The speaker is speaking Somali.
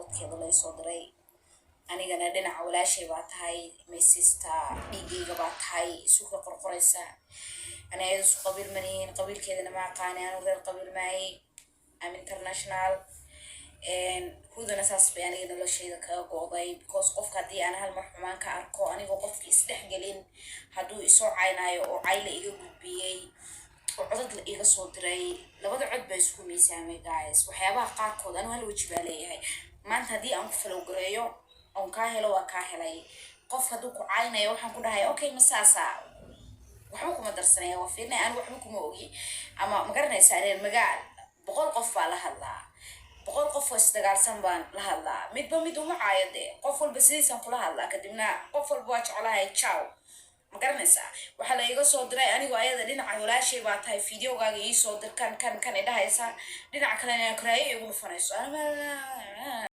Codkeeda la isoo diray. Anigana dhinaca walaashay baa tahay, my sister, dhiigayga baa tahay, isu ka qorqoraysa. Ani ayada isu qabiil manihin, qabiilkeedana ma aqaani. Anu reer qabiil maahi, am international. Hudana saas bay aniga noloshayda kaga go'day, because qofka haddii aan hal mar xumaan ka arko, anigoo qofki isdhexgelin, hadduu isoo caynaayo oo cayla iga gudbiyey oo codad la iga soo diray, labada cod baa isku miisaamay. Guys, waxyaabaha qaarkood anigu hal weji baa leeyahay. Maanta haddii aan ku follow gareeyo oon kaa helo, waa kaa helay. Qof hadduu ku caynayo, waxaan ku dhahay, "Okay, ma saasa?" Waxba kuma darsanaya, waa fiirinaya. Anigu waxba kuma ogi ama ma garanaysaa. Reer magaal 100 qof baa la hadlaa, 100 qof oo isdagaalsan baan la hadlaa. Midba mid uma caayo dee, qof walba sidiisaan kula hadlaa. Kadibna qof walba waa jeclahay, ciao. Ma garanaysaa? Waxaa la iga soo diray anigoo ayada dhinaca walaashay baa tahay, videogaaga iisoo dir, kan kan kan idhahaysa, dhinaca kalena karaayo igu dhufanayso.